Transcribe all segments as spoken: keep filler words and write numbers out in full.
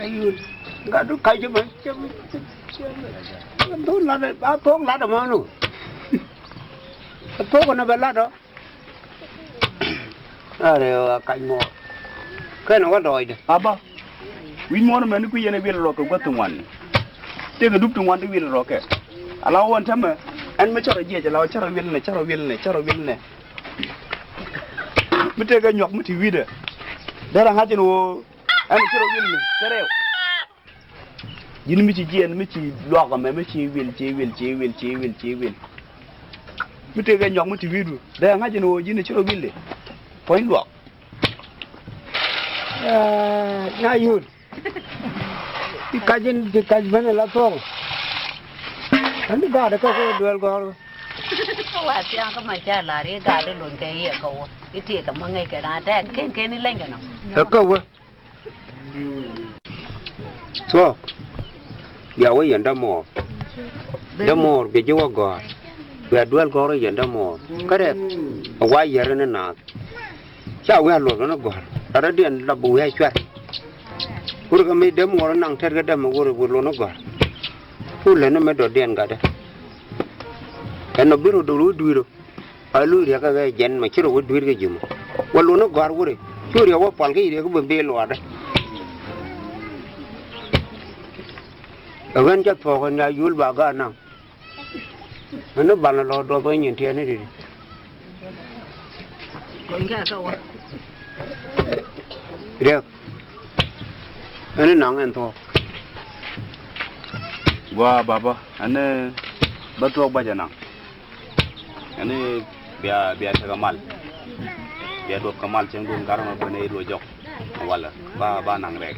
Ayul. Gat du kac jɛ mɛ, cɛ mɛ, cɛ mɛ. Thok lat, a thok lat mɔ nu. A thok nɛ bɛ lat ɔ. Arɛ a kac mɔ. Kɛn wä dɔɔcdɛ. Aba. Wi̱c muɔ̱ɔ̱n mɛn ni kui̱ yɛn ɛ wiɛl rɔɔkɛ gua̱th ti ŋuan. Tëëkɛ dup ti ŋuan ti wiɛl rɔɔkɛ. Ala wä ɛn täämɛ. Ɛn mi cärɔ jiɛc ala wä cärɔ wiɛl nɛ, cärɔ wiɛl nɛ, cärɔ wiɛl nɛ. Mi tëëkɛ nyuak mi ti wi̱i̱dɛ. Derɛ ŋa̱c ɛn ɣöö ɛn cärɔ wiɛl nɛ kɛ rɛw. Ji̱n mi ci jiɛɛn mi ci luak ɛmɛ mi ci wiɛl, ci wiɛl, ci wiɛl, ci wiɛl, ci wiɛl. Mi tëëkɛ nyuak mi ti wi̱i̱du. Derɛ ŋa̱c ɛn ɣöö ji̱n cärɔ wiɛl nɛ. Puɔ̱ny luak. Ɛ, na yut. Ti kac in, ti kac ben ala thok. Ani gaat kä kɛ duel gɔr. Wa tiang kä ma ca lar i gaat i lon kɛ i kä wä. I ti kä ma ŋäc kɛ na tɛk ken ken i leny kɛ nɔ. Kä wä. Thok. Bia wä yɛn dämuɔɔr. Dämuɔɔr bi ji̱ wä gɔr. Bia duel gɔr yɛn dämuɔɔr. Kä rɛk. A wa yɛr ni naath. Ca wi̱i̱ a luɔth lon a gɔ̱r. Lat rɔ̱diɛn la bi wi̱i̱ a cuɛr. Wurɛ kɛ mi däm ŋuɔ̱t naŋ tɛt kɛ däm wurɛ wur lon a gɔ̱r. Pul lɛn mi dɔ̱diɛn gatdä. Ɛn nɔ bi rɔ do̱r wä dui̱r ɔ. A luc riɛk kɛ ɣɛɛ jɛn mɛ ci rɔ wä dui̱r kɛ ji̱ mɔ. Wä lon a gɔ̱r wurɛ. Cu riɛk wä pɔl kä i̱ riɛk bi bi luɔɔdä. Ɛ ɣän cä thuɔ̱k ɛn ya yul ba gaat naŋ. Ɛn ni banɛ lɔ duɔth ɣä nyin tiɛɛni di̱t. Riɛk. Ɛn ni naŋ ɛn thuɔ̱k. Gua baba, ɛn ni bä thuɔ̱k bä jɛ naŋ. Ɛn ni bia, bia tekɛ mal. Bia duɔth kɛ mal cieŋ duun garä mɛ ben i̱ luɔ jɔk. Walɛ ba, ba naŋ rɛɛk.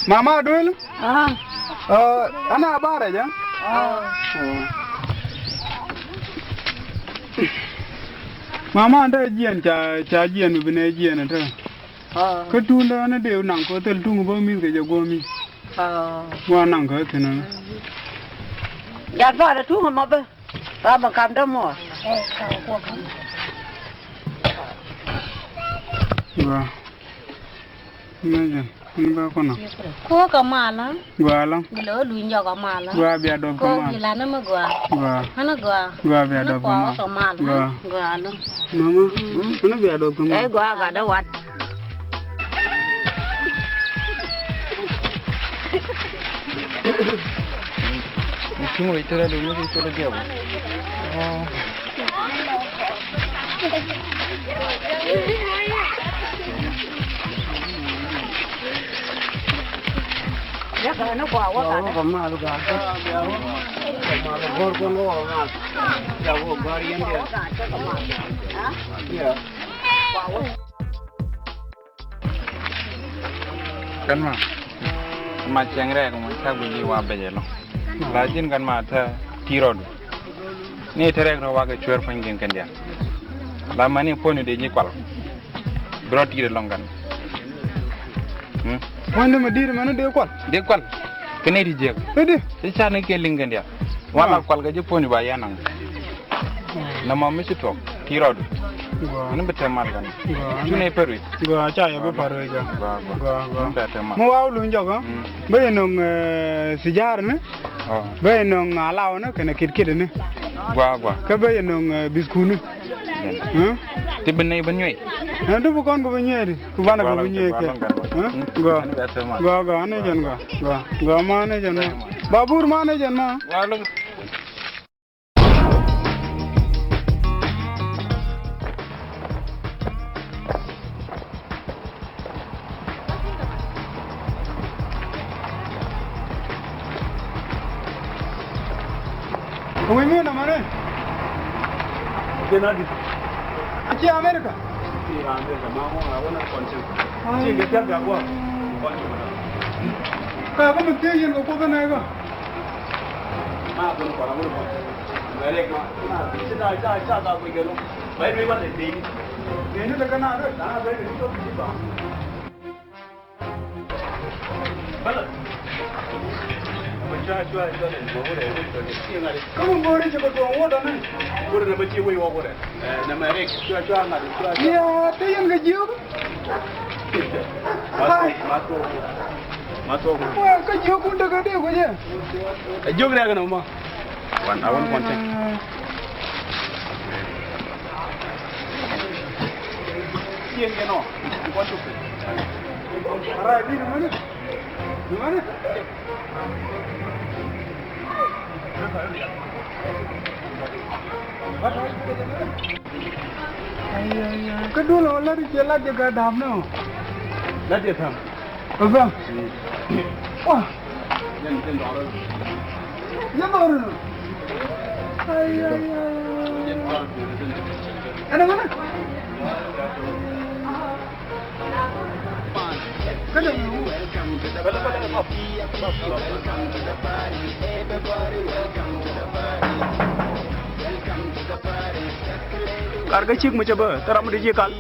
Mama Duel? Ah. Ɛ, ɛn a barɛ jɛ? Ah. Mama, ɛn te jiɛn ca, ca jiɛn bi nɛ jiɛn te. Ah. Kä tundä ɛn dee naŋ kɔ thil tuŋ bä mi̱th kɛ jɛ guɔ̱mi. Ah. Wa naŋ kɔ thil nä. Jat barɛ tuŋ mɔ bä. Baba kam dämuɔɔr. Gua. Ni jɛ, ni bä kɔnɔ. Kuɔ kɛ mal, ha? Gua la. Gilɛ wä luny jɔk kɛ mal, ha? Gua bia dɔp kɛ mal. Kuɔ gila ni mi gua. Gua. Ani gua. Gua bia dɔp kɛ mal. Kɛ mal, ha? Gua. Gua la. Mama, ani bia dɔp kɛ mal. Ɛ gua ka dä wat. Ni cuŋ wec thilɛ dee ŋuth i̱ thilɛ diɛw. Kɛn ma, ma cieŋ rɛɛk mɔ ca guic i̱ wa bɛc ɛlɔ̱ŋ. La ji̱n kɛn ma te ti rɔɔdu. Ni te rɛɛk rɔ wakɛ cueer puɔ̱ny ji̱n kɛn diaal. La mani puɔ̱ny dee ji̱ kual. Bi rɔ ti̱i̱t ɛlɔ̱ŋ kɛn. Hmm? Puɔ̱ny ni ma di̱i̱t mɛn dee kual. Dee kual. Kɛ nɛy ti jiäk. Ɛ di. I̱ ca ni kɛ liŋ kɛn diaal. Wala kual kɛ ji̱ puɔ̱ny ba yɛn naŋ. Nɔmɔ mi ci tuɔk ti rɔɔdu. Gua. Ni bi te mal kɛn. Gua. Cu ni pär wi̱c. Gua, ca yɛ bi pär wi̱c, gua. Gua, gua. Gua, gua. Ni bi te mal. Mi wa wä luny jɔk, ha? Mm. Bä yɛ nöŋ, eh, sijar ni. Oh. Bä yɛ nöŋ alaw ni kɛnɛ kit kit ni. Gua, gua. Kä bä yɛ nöŋ, eh, biskut ni. Jɛn. Huh? Ti bi nɛy bi nyuɛy. Ɛn ti bi kɔn kɛ bi nyuɛy di. Ku banɛ kɛ bi nyuɛy kɛ. Huh? Gua. Gua, gua, ni jɛn gua. Gua, gua, ma ni jɛn ma. Babur ma ni jɛn ma. Gua, look. Wi̱i̱ mi nɔmɔ ni. Jɛn adi. Aci America. Ci America ma ŋuɔ̱ a wä na kɔn cin. Ci kɛ piak piak wä. Kɔn cin. Ka kä mi thiec yɛn kɛ kuoth ni nɛy kä. Ma ben kɔn a wä kɔn. Mɛ rek ma. Ci na ca ca ka kui̱ kɛ lɔ. Mɛ rek ma te te. Te ni te kä na rek. Na rek ni to ti ba. Bala. Cua, cua, cua, kä mi go̱o̱ri ci kɛ tuɔɔŋ wä dɔ̱ni. Go̱o̱ri nɛ bä ci wec wä go̱o̱ri. Nɛ mɛ rik, cua, cua, ŋa̱t, cua, cua. Ya, te yɛn kɛ jiök. Ma tuɔɔk, ma tuɔɔk. Ma tuɔɔk. Wa, kä jiök kun tekɛ dee kuecɛ. Ɛ jiök rɛk nɔ ma. Wan, a wan kɔn te. Yɛn kɛ nɔ. Kɔn tuk. Ara, bi ni mani. Ni mani. Kä duɔl ɔ lat i̱ ciɛ lat jɛ kɛ da̱a̱p ni ɔ. Lat jɛ tha̱a̱ŋ. Ɔ tha̱a̱ŋ. Wa. Jɛ dhɔr ni. Ay, ay, ay. Ɛn ɛ ŋäni? Kar kä cik mi cɛ bä thil ram mi di ji̱ kal.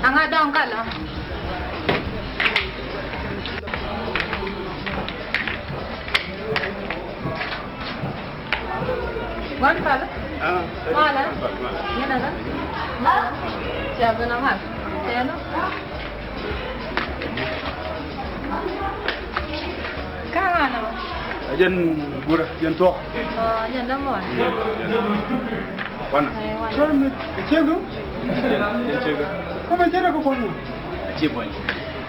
Aŋa dɔŋ kal ɔ. Wan pal. Ah, mal ɛ? Mal ɛ. Yɛn ɛ kä? Mal ɛ. Cia ben a mal. Tɛn ɔ. Kä ŋa nɔ? A jɛn gurɛ, jɛn thuɔk. Ɔ, jɛn dämuɔn. Wan. Ɛ, wan. Cual mi, cegu? Jɛn, jɛn cegu. Kä mɛ cɛ rɛ kä kuɔn mɔ? Ci buɔny.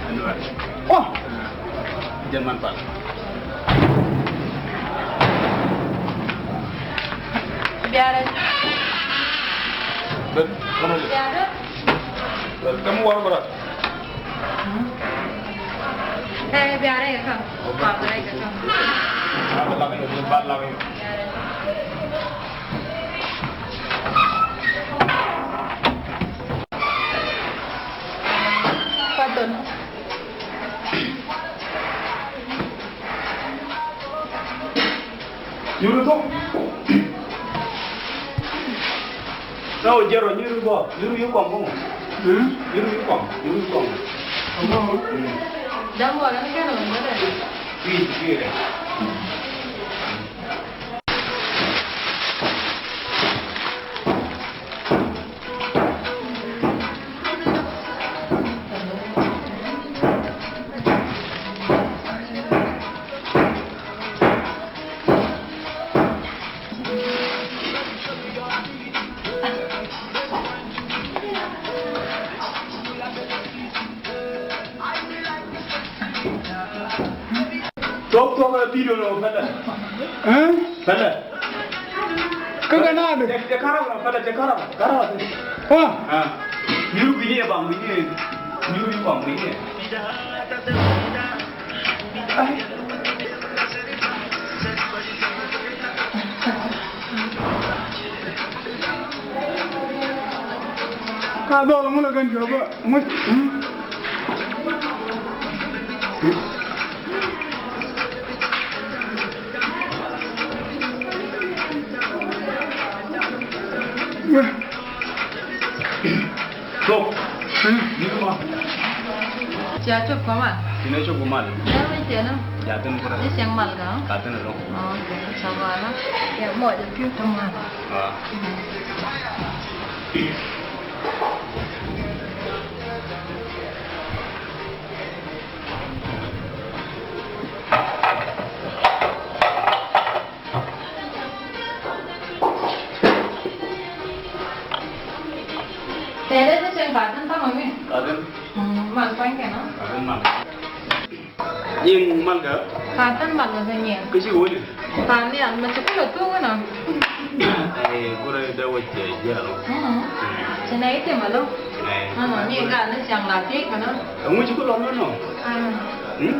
Ɛn wɛr. Ɔ. Jɛn man pal. Biarɛ. Bɛ, bɛ, bɛ. Biarɛ. Bɛ, kamu war bara. Ɛ, biarɛ kɛ kam. Biarɛ kɛ kam. Ba la kɛ, ba la kɛ. Biarɛ. Patton. Nyuru thok. Na wä jɛrɔ nyuru bɔ, nyuru yi kɔm bɔ. Hmm? Nyuru yi kɔm, nyuru yi kɔm. Kɔm bɔ. Hmm. Dam bɔ, dam kɛn wä mɛ dɛ. Ui, ui dɛ. Tuɔk, tuɔk ɛ video nɔ pɛlɛ. Ɛɛ? Pɛlɛ. Kä kɛ naa di? Jɛ, jɛ karaba, pɛlɛ, jɛ karaba, karaba. Wa? Ah. Nyuru bi ni ɛ bam bi ni. Nyuru bi bam bi ni. Ai. Ka dhɔl ŋu la kɛn jɔbä ŋu. Tok. Ni ma. Cia cop kɔ mal. Ti ne cop kɔ mal. Ni ma cɛ no. Ja tin kura. Ni cɛŋ mal ka. Ka tin ro. Oh, okay. Cop mal. Ya mo ja piu ta mal. Ah. Tɛɛrɛ ti cieŋ ka thin thaŋ ɔmi. Ka thin. Mm, mal pa̱ny kɛn ɔ. Ka thin mal. Nyiŋ mal kä? Ka thin mal kä kɛ nyiŋ. Kä ci wä ni? Ka nial mɛ ci kulɛ thuk inɔ. Ɛ, gurɛ dee wä cɛ jiɛl ɔ. Mm. Ci nɛ itim alo. Nɛ. Nɔ nɔ ni ka ni cieŋ la thiec kɛ nɔ. Ɛŋu ci kulɛ nɔ nɔ? Ah. Hmm?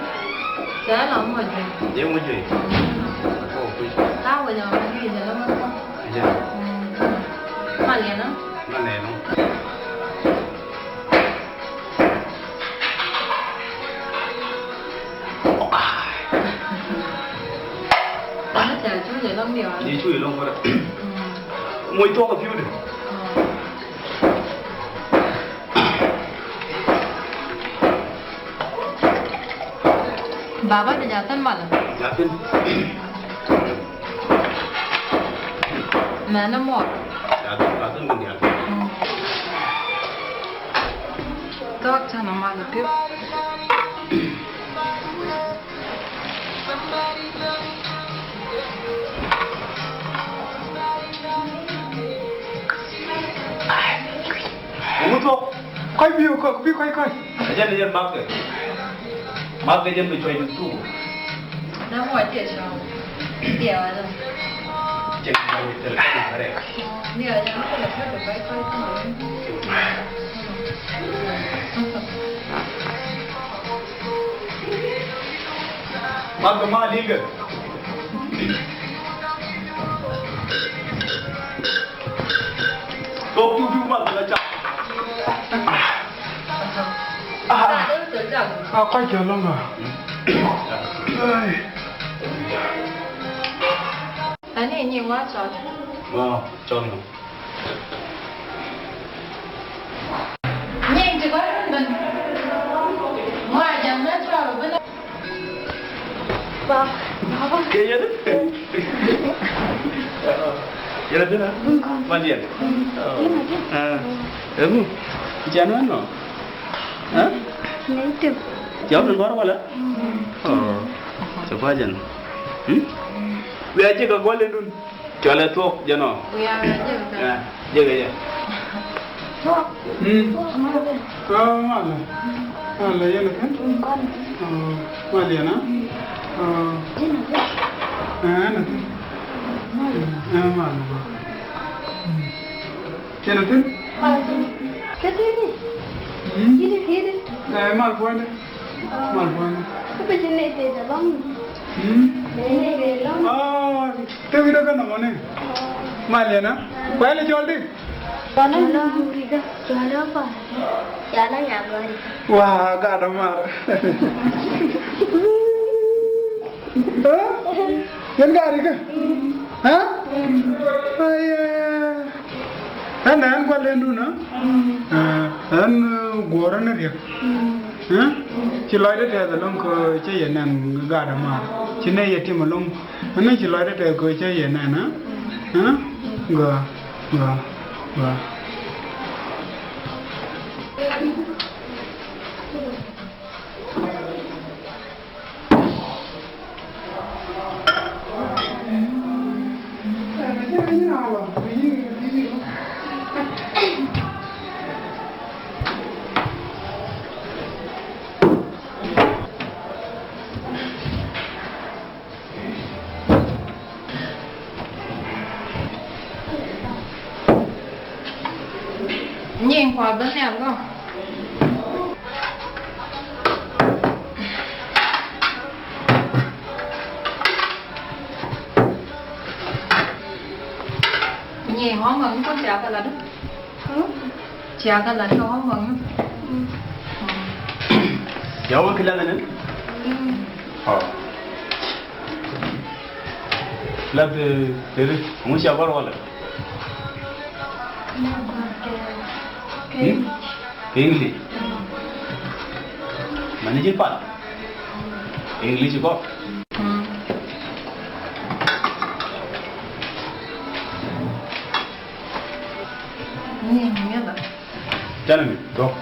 Cɛ la mɔ jɛ. Jɛ mɔ jɛ. Mm. Ɔ, kuc. Ka wä jɛ mɔ jɛ jɛ la mɔ. Jɛ. Mm. Mal yɛn ɔ? Mal yɛn ɔ. Ni cu ilɔŋ bä. Mm. Moc thuɔk a piu di. Mm. Baba bi jathin malä. Jathin. Mɛn ni mɔr. Jathin, jathin bi jathin. Mm. Thɔk tɛn malä piu. Ŋut kɔk. Kɔc bi kɔk, bi kɔc kɔc. Ɛ jɛn, ɛ jɛn math kɛ. Math kɛ jɛn bi cuɔ̱c ni thuk. Na mɔ cɛ cɔl. Diɛ wa dɔ. Cɛ kɛ jɛn bi thil kɔc ni kɛ rɛk. Diɛ wa dɔ, kɔc kɔc kɔc kɔc. Math kɛ ma liŋ kɛ. Tok tu tu mal la cha. Ah, ah, kɔc kɛ lɔŋ a. Ai. Ani nyi wa chɔl. Wa chɔl no. Nyi ti kɔc ben. Wa jam na chɔl ben. Ba, ba. Kɛ yɛn? Yɛn a dina? Mal yɛn? Yɛn a dina? Ah. Ɛŋu? Jɛn wä nɔ? Ah? Nɛy tëk. Jɔk ni ŋɔr walɛ? Oh. Cɛ kua jɛn. Hmm? Wiaa jɛ kɛ gɔl in dun. Cɔalɛ thuɔ̱k jɛn ɔ. Wiaa jɛ kɛ. Ah, jɛ kɛ jɛ. Mm. Kä malɛ. Malɛ yɛn a thi̱n. Ɔ, malɛ yɛn a. Ɔ. Ɛ, yɛn a thi̱n. Ɛ, malɛ. Mm. Yɛn a thi̱n. Kä tini. Mm. Tini, tini. Ɛ, mal puɔ̱nydɛ. Mal puɔ̱nydɛ. Kä bɛ ci nɛy tëë tɛ lɔ̱ŋ. Mm. Nɛy tëë lɔ̱ŋ. Ɔ, te wi̱cdä kä nɔmɔ ni. Mal yɛn a. Kuɛl i̱ cɔl di. Cɔl a Nyagɔrikä, cɔl a Pal, cɔl a Nyagɔrikä. Waa, gaat ɔ mar. Ɛ? Yɛn gaat rikä? Ɛ? Ay, ay, ay. Ɛn, ɛn kualɛndun, ɛ? Ɛ, ɛn, ɛ, guɔ̱rä ni riɛk. Ɛ? Ci lɔcdä tɛth ɛlɔ̱ŋ kɛ cä yɛ nɛn gaat ɔ mar. Ci nɛ yɛ tim ɛlɔ̱ŋ. Ɛn ci lɔcdä tɛth kɛ cä yɛ nɛn, ɛ? Ɛ? Gɔaa. Gɔaa, gɔaa. Nyiŋ kua bä nhial gɔ̱. Nyiŋ homework ni kɔn cia kɛ lat. Cia kɛ lat kɛ homework ni. Cia wä kɛ lat ni? Ɔ. Lat, eh, teri ŋu cia gɔr walɛ? Hmm? Kɛ English. Mani ji̱ pal. English kɔ. Ni, ni ba. Canɛ mi, dɔk.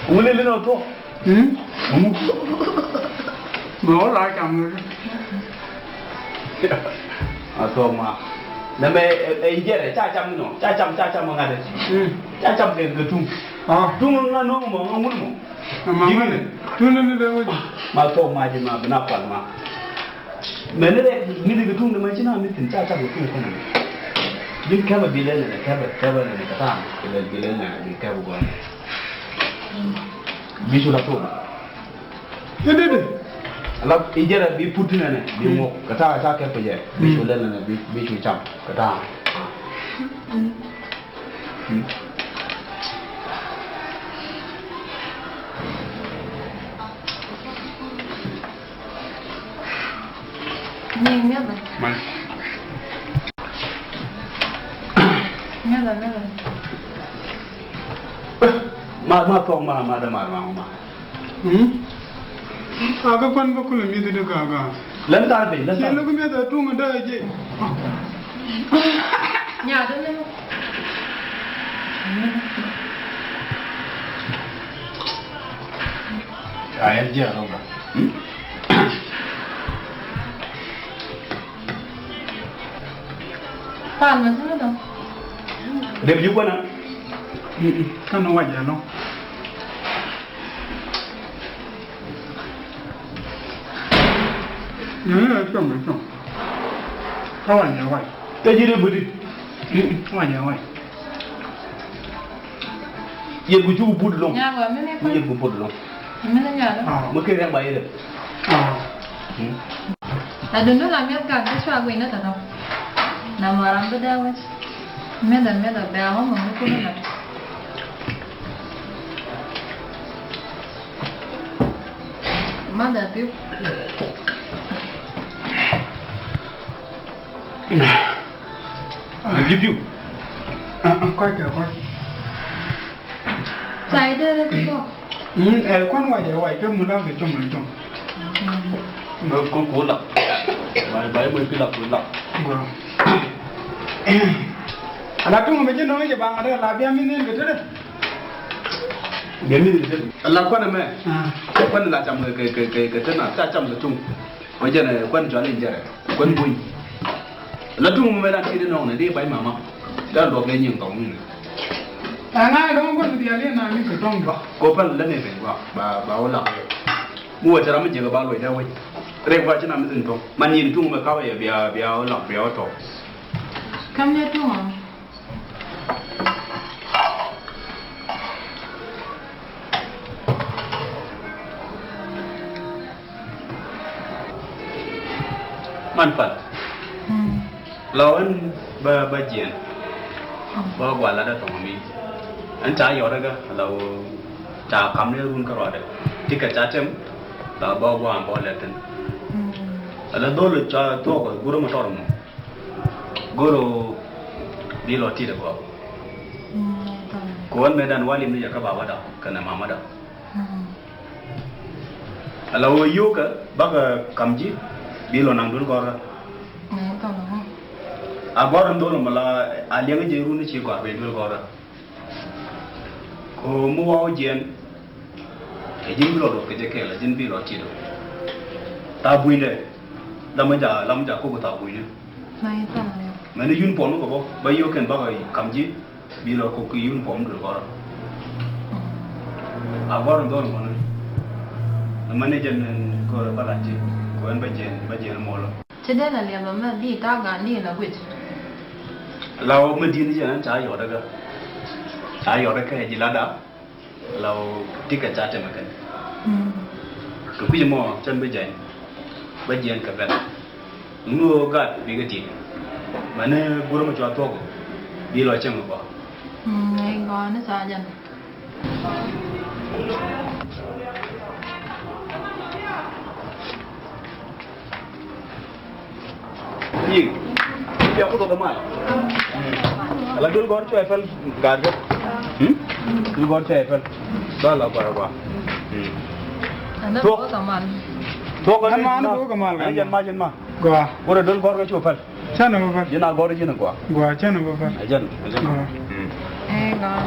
Ŋun lili nɔ tuɔk. Hmm? Ŋun. Mɛ wä la cam ni. A tuɔk ma. Nɛ mɛ ɛ jɛrɛ ca cam ni nɔ. Ca cam, ca cam ŋa̱t. Hmm. Ca cam kɛ kɛ tum. Ah. Tum ŋa̱t nɔ mɔ ŋa̱t ŋun mɔ. Ma ŋa̱t. Tum ni ni dee wä. Ma tuɔk ma ji̱ ma bi na kual ma. Mɛn ni rɛk mi di kɛ tuŋ ni mɛ ci na mi thi̱n ca ca kɛ tuŋ kɛn ni. Ji̱n kɛpɛ bi lɛ nɛnɛ kɛpɛ kɛpɛ nɛnɛ kɛ ta̱a̱m kɛ lɛ bi lɛ nɛnɛ bi kɛpɛ gɔn. Bi cu la tuŋ. Ni di di. Ala i̱ jɛrɛ bi put nɛnɛ bi ŋuɔk kɛ ta̱a̱ ca kɛpɛ jɛ bi cu lɛ nɛnɛ bi cu cam kɛ ta̱a̱m. Ni mɛlɛ. Mɛlɛ, mɛlɛ. Ma, ma thuɔ̱k ma, ma dämaar ma, ma. Hmm? A kä kuan bä kulɛ mi̱eth di gaga. Lɛn kar piny, lɛn kar. Luk mi̱eth a tuŋ da je. Nya dämɛ. A yɛn jiɛ rɔ ba. Hmm? Pal ma sini dɔ. Dep ji kuana. Kan wa jɛ lɔ. Ni ni cuam ni cuam. Ka wa jɛ wa. Te ji ni budi. Wa jɛ wa. Yet ku cuk put lɔŋ. Nya wa mini. Yet ku put lɔŋ. Mini nya dɔ. Ah. Mɛ kɛ rɛŋ ba yet. Ah. Hmm. A dundun a miɛth gak bi cua guiy ni tɔtɔ. Na mɔ ram bi dee wec. Miɛth a miɛth a bɛ a wä mɔ mi kuni lat. Mother piu. Piu piu. Kɔc kɛ kɔc. Ca idee rɛ ti kɔ. Mm, ɛ kuan wacɛ wac kä mi la kɛ com ni com. Mɛ kul kul la. Ba ba mɛ pi la kul la. Gua. Ala tuŋ mɛ jɛ nɔŋ jɛ baŋ adɛ la bia mi nin kɛ tɛdɛ. Bia mi nin kɛ tɛdɛ. Ala kuan mɛ. Ah. Kuan la cam kɛ kɛ kɛ kɛ tɛna ta cam kɛ tuŋ. Kɔ jɛn ɛ kuan jɔal in jɛrɛ kuan buny. La tuŋ mɛ na ti di nɔŋ ni di bay mama. Dan dɔk lɛ nyin tɔŋ ni. Ɛ ŋa dɔŋ kuan dial in na ni kɛ tɔŋ dɔk. Kɔ pal la ni ben gua ba ba wala. Mu wɛ tɛra mi jɛ ba luɔc da wec. Rek ba ci na mi thin tɔŋ. Man yin tuŋ mɛ ka wɛ bia bia wala bia wä tɔŋ. Kam ni tuŋ. Man pal. Mm. La wä ɛn bä bä jiɛn. Mm. Bä gua lat ɛ thɔŋ mi. Ɛn ca yɔt ɛ gä la wä ca kam ni run kä ruadɛ. Ti kɛ ca tem la bä gua bä lɛ thin. Mm. Ala dhol ca thuɔk gurä ma tɔr mɔ. Goro bi lɔ tit ɛ gɔaa. Mm, tɔr. Kɛ wä mɛ dan wali mi jɛ kä baba da kɛnɛ mama da. Mm. Ala wä yio̱o̱kä bakɛ kam ji̱ bi lɔ naŋ duel gɔrkä. Mm, tɔr. A gɔr in dhol mɛ la a liɛŋ jɛ run ci gɔr bi duel gɔrkä. Ko mi waw jiɛn. Ɛ ji̱n bi lɔ duɔth kɛ jɛ kɛɛl ɛ ji̱n bi lɔ tit ɔ. Thaa bui̱ndɛ. Lamä ja lamä ja kok thaa bui̱ndɛ. Mɛ ni uniform ni kɛ bä ba yio̱o̱k kɛn bakɛ kam ji̱. Bi lɔ kok ki uniform duel kɔrɔ. A gɔr in dhɔr mɔni. Ni mani jɛn in kɔrɔ ba la ji̱ kɔ in ba jiɛn ba jiɛn mɔlɔ. Ci den a liɛmɛ mɛ di ta̱a̱ ga̱a̱n di in a guic. La wä mi di̱n jɛn an ca yɔt kä ca yɔt kä ji̱ la da. La wä ti kɛ ca tɛmɛ kɛn. Mm. Kɛ kui̱c mɔ cɛn bi jɛn ba jiɛn kɛ bɛn. Ŋun wä gat bi kɛ ti mɛ ni gurɛ mɛ cua thuɔk bi lɔ cɛŋ kɔ. Mm, ɛ gɔni ca jɛn. Yiëë. Bia kuth ɔ kɛ mal. Ala duel gɔr cuɛ pɛl gaat kɛ. Hmm? Duel gɔr cuɛ pɛl. Ba la gɔr gɔr. Hmm. Thuɔk. Thuɔk kɛ mal. Thuɔk kɛ mal. Ɛn jɛn ma jɛn ma. Gɔa. Wurɛ duel gɔr kɛ cuɛ pɛl. Canɛ bä pɛl. Jɛn a gɔr jɛn a gɔa. Gɔa canɛ bä pɛl. Ɛ jɛn. Ɛ jɛn. Gɔa. Hmm. Ɛ gɔa.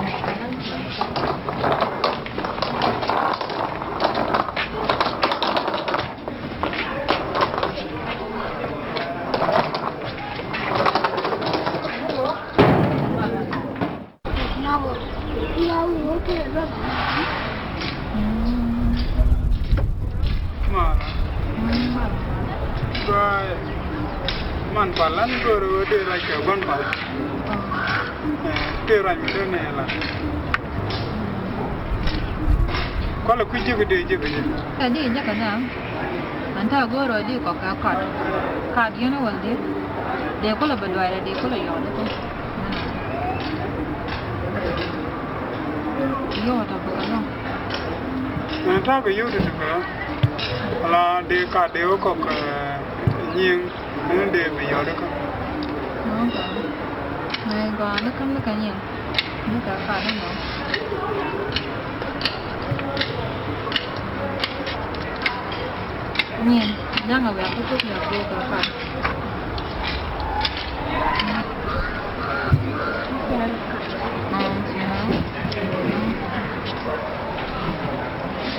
Man, man pal an go̱o̱r ɣöö dee ruac kɛ gua̱n pal. Tëë ruac mi dee nɛy la. Kɔlɛ kui̱ ji̱ bi dee ji̱ bi ji̱. Ɛ di jɛ kɛ da̱a̱ŋ. An ta̱a̱ go̱o̱r ɔ di kɔk kɛ kat. Kat yɛn ɛ wäl di. Dee kulɛ bɛ duayrɛ dee kulɛ yɔɔt di kɔk. Yɔɔt ɔ bikɛ lɔŋ. An ta̱a̱ kɛ yio̱w di kɛ. Ala dee kat dee wä kɔk, eh, nyiŋ. Ni dee bi yɔt ikä. Nɔŋ kɛ. Mɛ gɔaa ni kä ni kɛ nyin. Ni kɛ kat ni nɔ. Nyin, jaŋ a wiak kutuk wiak kutuk a kat.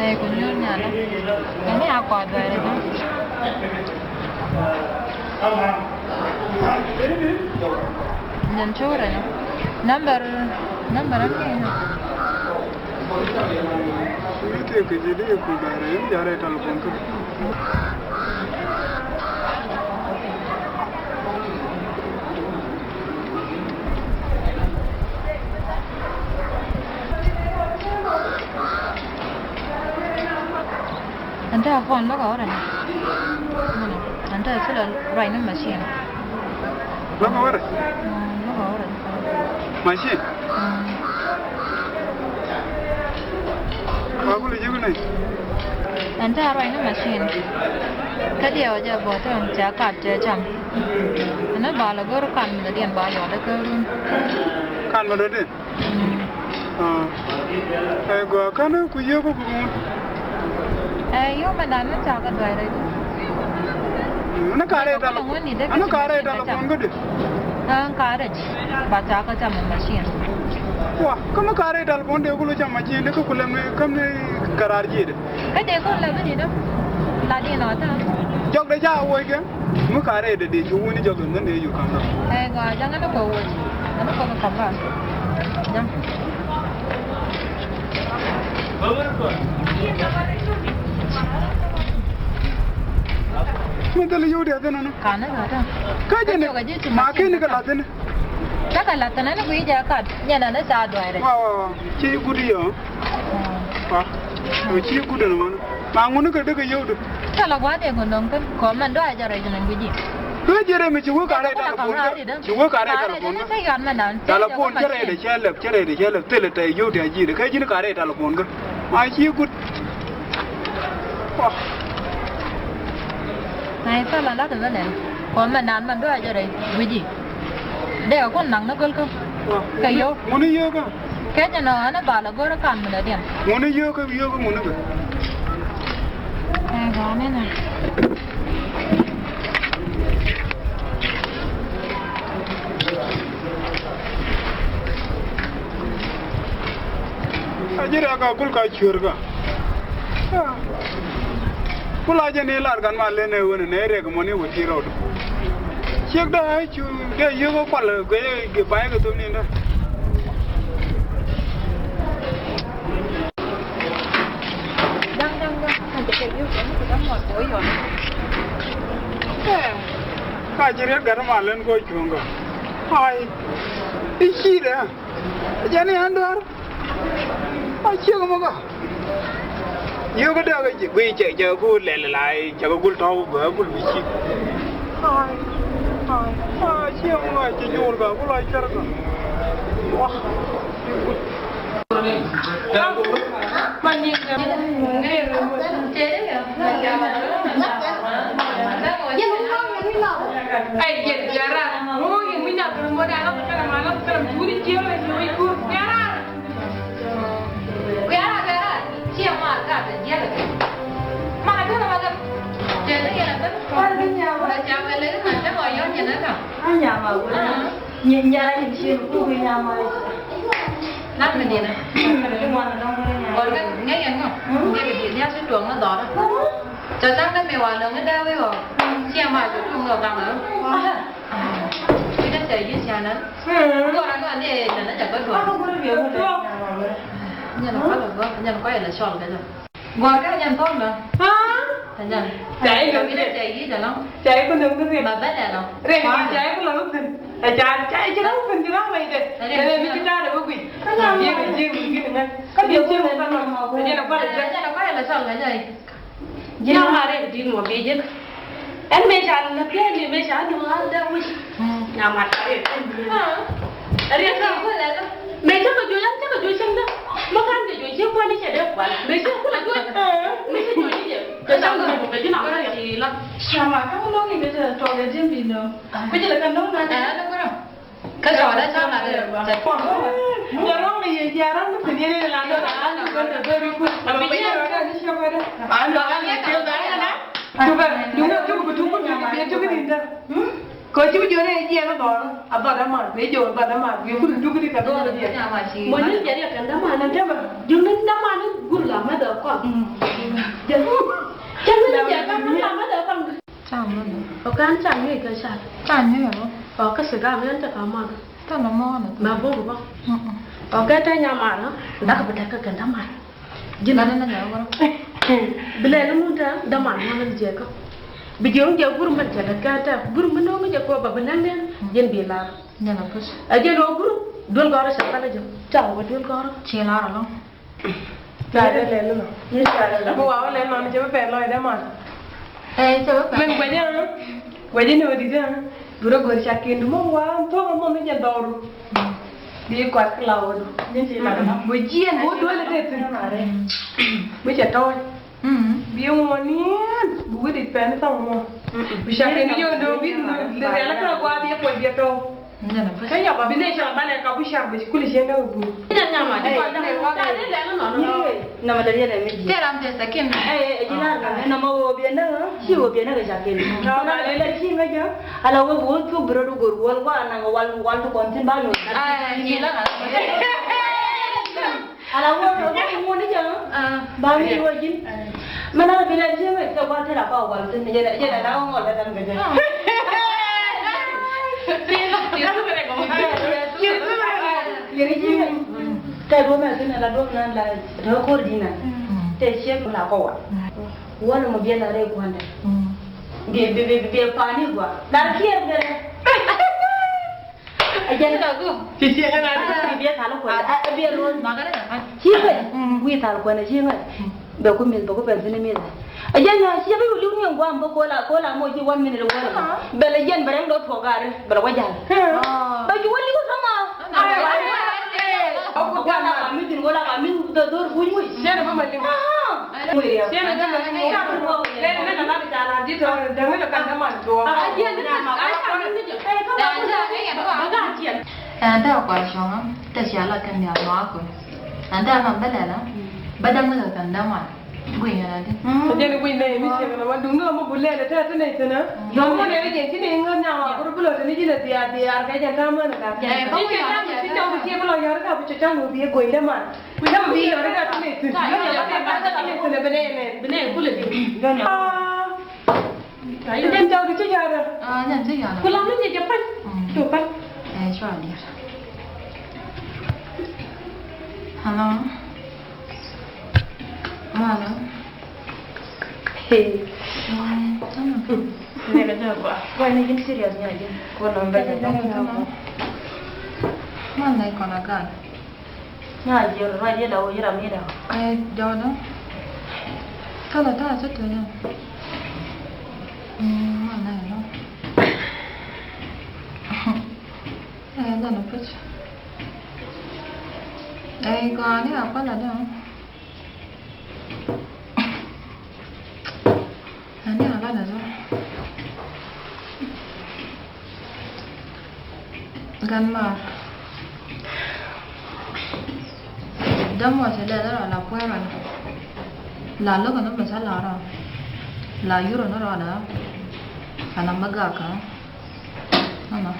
Ɛ, ku nyuur nyal. Kɛn ni a kɔɔth bɛr ikä. Nyin cuurɛ ni. Number, number an kɛ ni. Mi tëë kɛ ji̱ di ku bɛr in jarɛ telephone kä. Ɛn te a phone lo̱k a wä rɛn. Ɛn te a thilɛ ruacni machine. Lo̱k a wä rɛn? Mm, lo̱k a wä rɛn. Machine? Mm. Wa kulɛ ji̱ bi nɛy. Ɛn te a ruacni machine. Kä diɛw jɛ bɔ te ɛn cɛ kat cɛ cam. Ɛn a bal a go̱r kan mi dɔ̱diɛn ba yɔt a kä run. Kan mi dɔ̱diɛn? Mm. Ah. Ɛ gɔaa, känɛ ku yio̱o̱k kä guruun. Ɛ, yio̱o̱k mɛ dan ni ca kä duay rɛy. Mm, ni karɛ telephone. Ni karɛ telephone kä di? Ɛ, karɛ. Ba ca kä cam machine. Wa, kä mi karɛ telephone dee ku lo cam machine, dee kä ku lɛ mi, kä mi kɛ raar ji̱ dee. Kä dee ku lɛ mi ni dee. La di nɔ ta. Jɔk dee ca woc kɛ. Mi karɛ dee dee cu wuni jɔk in dee yu kam dɔ. Ɛ gɔaa, jaŋ ɛn kɔ woc. Ɛn kɔ kɛ kap ran. Jaŋ. Mi thil yio̱w dee thin ɛn. Kanɛ la thin. Kä jɛ ni. Ma kä ni kɛ la thin. Cakɛ la thin ɛn guic jɛ kat. Nyɛ nɛ ni ca duay rɛ. Wa, wa, wa. Ci gudi yɔ. Wa. Ci gudi ni mɔni. Ma ŋuni kɛ dee kɛ yio̱w di. Cɛ la gua̱a̱th yɛ kɛ nɔŋ kɛn kɔ mɛn dɔ̱ a jɛ rɛy kɛ nɔŋ gui̱ci. Dɔ̱ jɛ rɛy mi ci wee ka rɛy telephone kɛ. Ci wee ka rɛy telephone kɛ. Telephone cɛ rɛy dee cɛ lɛp, cɛ rɛy dee cɛ lɛp, thilɛ tɛy yio̱w ti a ji̱ dee kɛ ji̱ ni ka rɛy telephone kɛ. Ma ci gut. Nɛ thilɛ la ti mɛ nɛn kɔ mɛn naan mɛn dɔ̱ a jɛ rɛy gui̱ci. Dee kɛ kun naŋ ni göl kä. Kɛ yio̱w. Ŋuni yio̱w kä. Kecä nɔ ɛn a bal a go̱r a kan mi dɔ̱diɛn. Ŋuni yio̱o̱k kä yio̱o̱k kä ŋuni bä. Ɛ gɔaa ni nɛ. A ji̱ rɛk a kul ka cuer kä. Kula jɛ ni lar kan ma len ɛ wen nɛ rɛk mɔni wä ti rɔɔd. Ciek da cu dee yio̱k kual guey guey bay kɛ thom ni da. Ka ci riet gat ma len ko cuŋ ka. Ai. Ici da. Jɛ ni an duar. A ciek mɔ kä. Yio̱k kä dee kä guic cɛ cɛ ku lɛl la cɛ kɛ gul tɔ̱ bä gul bi ci. Ai, ai, ai, ciek mɔ kä ci jur kä ku la cär kä. Wa. Ai, yet, yara. Ŋuŋ in wi̱c na bä mɔ da la kɛ kɛ ma la kɛ kɛ juri ciek la ci wi̱c kur. Yara. Kuiara kuiara ciɛ ma ka bɛ jiɛl kɛ. Ma ka tun ma ka. Cɛ ni yɛn a bɛ. Kuar bi nya wa. Ba ca wɛ lɛ ka tɛ wa yɔn yɛn a ka. A nya ma wa. Nya nya ni ci ku bi nya ma. Na mi ni na. Ni mo na dong ni nya. Wa ka ŋɛ yɛn ŋɔ. Ŋɛ bi di nya si tuɔŋ na dɔra. Ca taŋ na mi wa lɔ ŋɛ da wi wa. Ciɛ ma cu tuŋ lɔ gaŋ lɔ. Ina ca yi ca na. Gɔra nɔ ni na na ca ba duɔr. Nyɛn kɔl bä, nyɛn kɔl la cɔl kɛ jɔ. Gɔr kɛ nyɛn kɔl la. Ha? Nyɛn. Ca yi kɛ ina ca yi jɛ lɔ. Ca yi kɛ nɔm kɛ. Ma bɛ lɛ lɔ. Rɛ ca yi kɛ lɔ kɛ. Ca ca yi kɛ lɔ kɛ jɛ lɔ kɛ. Rɛ mi ci ta dɛ kɛ gui. Yɛ kɛ jɛ mi kɛ nɛ. Kɛ jɛ kɛ lɔ kɛ. Nyɛn kɔl la cɔl kɛ jɔ. Ji̱n ma rɛy di̱t mɔ bi ji̱n. Ɛn mëë ca lɛ biɛl ni mëë ca duŋ a dee wi̱c. Nya mat ka rɛy di̱t mɔ. Rɛy di̱t mɔ lɛ lɛ. Mëë cä kɛ juɔc an cä kɛ juɔc cäŋ dä. Mɔ ka̱n kɛ juɔc ciɛ kuan i̱ cɛ dee kuan. Mëë cä kulɛ juɔc. Mëë cä juɔc i̱ jɛ. Kɛ cäŋ dä mɔ kɛ ji̱n a kɛ ci la. Nya mat ka mɔ lɔŋ i̱ kɛ cɛ tɔk kɛ ji̱n bi nɔ. Kui̱cɛ lɛ kɛ nɔŋ na. Ɛ lɛ bärä. Kä cɔɔdä cɔɔl a rɛl. Jɛ rɔ̱ŋ ni yɛ jɛ rɔ̱ŋ ni thi̱n yɛn in la dɔ̱r a ni gɔ̱n dɛ beri kuth. Alo bɛ yɛ rɔ̱ŋ ni cɛ bɛ dɛ. Alo a ni cɛ bɛ dɛ. Cukɛ, duŋni cukɛ bi tuk bi tuk bi tuk bi tuk. Kɛ ci bi jiɔni jiɛn dhɔr a dhɔr däman, bi jiɔn dhɔr däman, bi kuri duk di ka dhɔr jiɛn. Mɔ ni jɛ riɛk kɛn däman ni tämɛ. Duŋni däman ni gur la mɛ dɔ kɔn. Jɛ. Cɛ mi ni jɛ kɛn gur la mɛ dɔ kɔn. Cam mɛ dɔ. O kan cam ni kɛ car. Cam ni yɛ bɔ. O kä siga mi ɛn tɛ ka man. Tɛ nɔ mɔ ni. Mɛ bok bɔ. O kɛ tɛ nya man. Dak bi tɛ kɛ kɛn däman. Ji̱n. Gat ni na nyɔk bä. Bi lɛ ni mun tɛ däman mɔ ni jɛ kä. Bi jiɔn jɛ gur mɛn cɛ lɛ kɛ tɛ. Gur mɛn ni jɛ kɔ ba bi lɛ ni. Ji̱n bi lar. Jɛn a puc. Ɛ jɛn ɔ gur duel gɔrɔ cɛ kɛ lɛ jɛ. Ca wä duel gɔrɔ. Ci lar alɔ. Ca lɛ lɛ ni nɔ. Ni ca lɛ lɛ. Bi wa wä lɛ nɔ ni cɛ bi pɛn lɔc däman. Ɛ cɛ bi pɛn. Mɛn guɛcä. Guɛcä ni wä di tɛ. Bi rɔ gör ca ken du mɔ wa thok mɔ ni jɛ dɔru. Bi kuat ki la wä du. Ni ci la. Bä jiɛn bä duel dee thin. Bä cɛ tɔɔc. Bi ŋuɔ niɛn bi wä dit pɛn thaŋ ŋuɔ. Bi ca kɛ ni yɔn dee bi rial kɛ gua bi kuɔc bi tɔɔ. Kä yɔk bi ne ca banɛ ka bi car bi kuli cɛ ne wä bun. Nama dee yɛn ɛ mi jiɛ. Tɛ ram tɛ sakin. Ɛ ɛ jinar na mɛ nama wä bi ne ci wä bi ne kɛ ca ken. Nama dee la ci mɛ jɛ. Ala wä bi wä thuk bi rɔ du gor wal wa na wal wal du kɔn tin ba lo. Ala wä wä wä ni jɛ. Ba mi wä jin. Mɛ na bi la jɛ wä kɛ ba tɛ la ba wal tin jɛ jɛ la wä ngol la dan gɛ jɛ. Yɛ ni jɛ. Tɛ do mɛ tin la do na la do kor dina. Tɛ cɛ la ko wa. Wal mo bi la re kwanda. Bi bi bi bi pani gua. Dar kiɛ bɛ. A jɛn ka gu. Ci ci ŋa na. Bi bi thal ko. A bi ro. Ma ga na. Ci be. Wi thal ko na ci ŋa. Bɛ ku mith bɛ ku pɛn thini mith. A jɛn na ci be liw ni guam bɛ ko la ko la mo ci one minute ko la. Bɛ la jɛn bɛ rɛŋ dɔ tuɔ gari bɛ la wajal. Bɛ ci wali ko sama. Wala ka mi tin wala ka mi dɔ dor kuny wi. Jɛn bɛ ma liw. Ɛn dee kua cuɔ̱ŋä te cia la kɛn nhial nhɔakä. Ɛn dee ma bä lɛlä bä däŋ ni kɛ kɛn däman. Guiy ɛn adi. Jɛn guiy nɛ mi ciek na ma duŋ ni ɣä ma bu lɛlä te te nɛy thin ɛ. Yɔm ni nɛ jɛn ci ni ŋä nyaŋ a bur bi lɔ te ni ji̱n ɛ dhiaar dhiaar kɛ jɛn ta̱a̱ män ɛ da̱a̱. Ci cɔw bi ciek bi lɔ yɔr ka bi cɛ cɔŋ ni bi guiy däman. Bi däm bi yɔr ka te nɛy thin. Bi nɛ kulɛ di. Jɛn tɔw di ti jaarɛ. Ah, jɛn ti jaarɛ. Ku lam ni jɛ jɛ pa̱ny. Cu pa̱ny. Eh, cua diɛt. Hello. Malo. Hey. Nɛ kɛ jɛ gua. Gua ni jin serious ni a jin. Ko nɔm bɛ jɛ jɛ. Malo kɔn a gal. Nya jiɛl ruac yɛ la wä yɛ ram yɛ la. Ɛ jɔɔdä. Thilɛ ta̱a̱ cä tunyä. Mm, ma nɛ lɔ. Ɛ jɛn a puc. Ɛ gɔaa ni a kualɛ dɛ. Ani a lat a zɔ. Gan mar. Däm wä cɛ lɛ lɛ rɔ la kuɛɛr rɔ. La lo̱k ni mɛ ca la rɔ. La yur ni rɔ da. Ana mɛ gak kä. Nɔnɔ.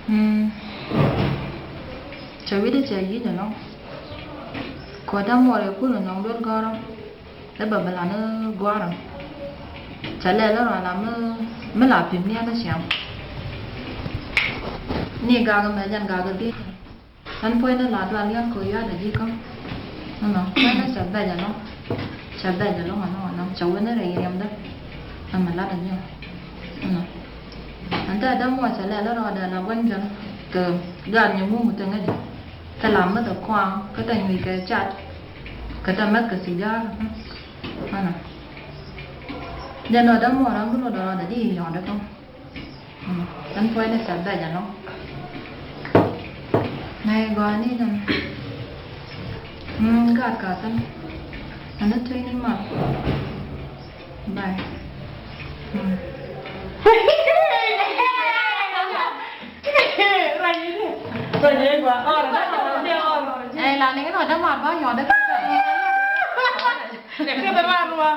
Mm. Cɛ wi̱cdɛ cɛ yi̱c ɛnɔ. Kɔ däm wä rɛ kun ɛnɔ duel gɔrɔ. Ɛ bɛ bi lan i̱ gua̱a̱rä. Cɛ lɛl i̱ rɔ̱ la mi, mi la pi̱m ni ɛn i̱ ciaŋ. Ni gak mɛ jɛn gak i̱ bi. Ɛn puɔ̱nyni la dual yɛn kɛ wi̱i̱ ya̱t ɛ ji̱ kä. Ɛnɔ puɔ̱nyni cɛ bɛc ɛnɔ. Cɛ bɛc ɛnɔ ɛnɔ ɛnɔ cɛ wen i̱ rɛy riɛmdä. Ɛn mi lat ɛ ji̱ ɛnɔ. Ɛn tɛ dämuɔ cɛ lɛl i̱ rɔɔdɛ la gua̱ny jɔn kɛ gaat nyɛ mum thi̱n ɛ ji̱. Thilɛ a mäth ɛ kɔaŋ kä tɛ nyuc kɛ cat. Kä tɛ mäth kɛ cigar. Ana jɛ nɔ dämuɔ ram bi lot ɛ rɔɔdɛ di yɔ̱ɔ̱dɛ kä. Ɛn puɔ̱nydɛ cɛ bɛc ɛnɔ. Nɛ gɔaa ni nɛn. Gaat ka thin. Ɛn ni tui̱ni mal. Bye. Mm. Ɛ la ni ŋin wä dämaar ba nyɔɔdɛ kä. Kɛ kɛ bɛ ma ruɔ.